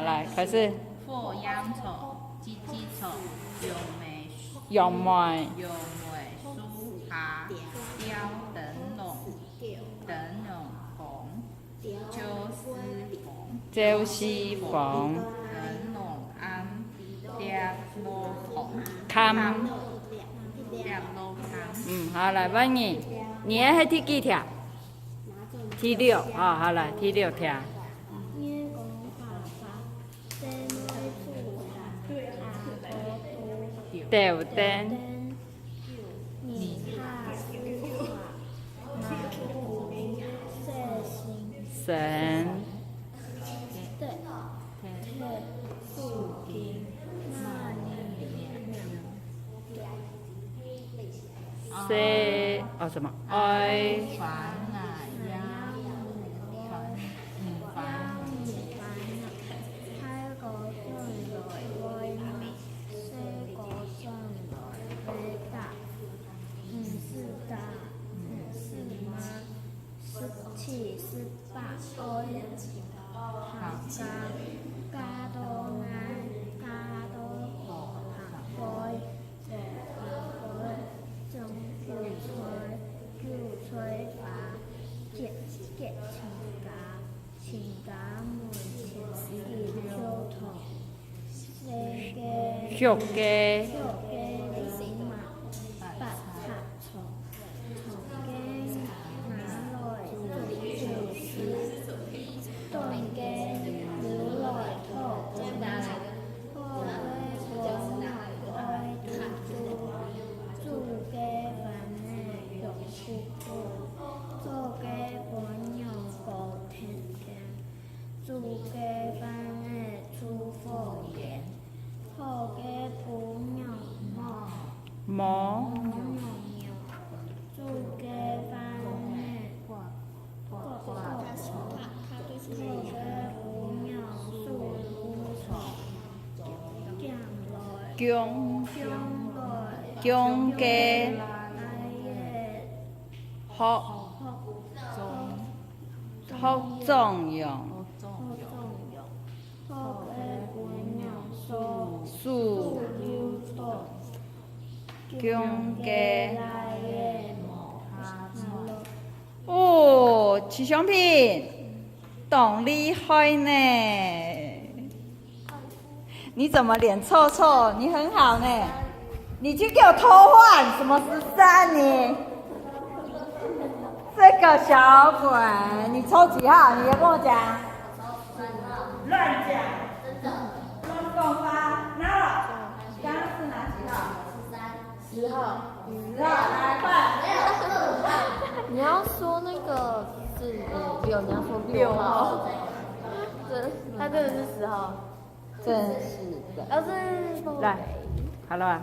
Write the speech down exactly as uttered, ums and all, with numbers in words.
來，開始。火秧草、芨芨草、楊梅、楊梅、楊梅樹下吊燈籠，燈籠紅，照四方，照四方，燈籠暗，煏落炕，炕，煏落炕。嗯，好，來，換你。你个係第幾條？第六，哦，好，來，第六條。月光粑粑， 燈來煮茶，阿婆煮豆燈。二下四下，阿婆洗身。身。對，對，手巾，媽咪。細，哦，什麼？愛。 大哥轉來會罵，細哥轉來會打。毋使打，毋使罵，十七十八歲，客家嫁到哪，嫁到河塘背，河塘背，種韭菜，韭菜花，結，結親家。 親家門前一條塘，細个，畜个，畜个鱸鰻，八尺長，長个拿來捉，捉，捉，短个留來討魍魉。好个魍魉愛豬豬，煮个飯仔香噴噴，做个魍魉高興。 煮个飯仔臭火煙，好个魍魉無，無，無娘娘。煮个飯仔呱，呱，呱，呱，好个魍魉手攄長，降來，降，降來，降个，來个，好，好，好。 學壯陽。學壯陽，好个魍魉手，手，手又長，降个，降个來个無下落。哦，徐雄平，當厲害呢！ 你怎麼臉臭臭？你很好呢，你就給我偷換，什麼十三你？這個小鬼，你抽幾號？你也跟我講。亂講，真的。亂講話，哪有？你剛剛是拿幾號？十三。 十號，十號，來，快！你要說那個是五六，你要說六號。六號。真，他真的是十號。真是的。老師，來，好了吧？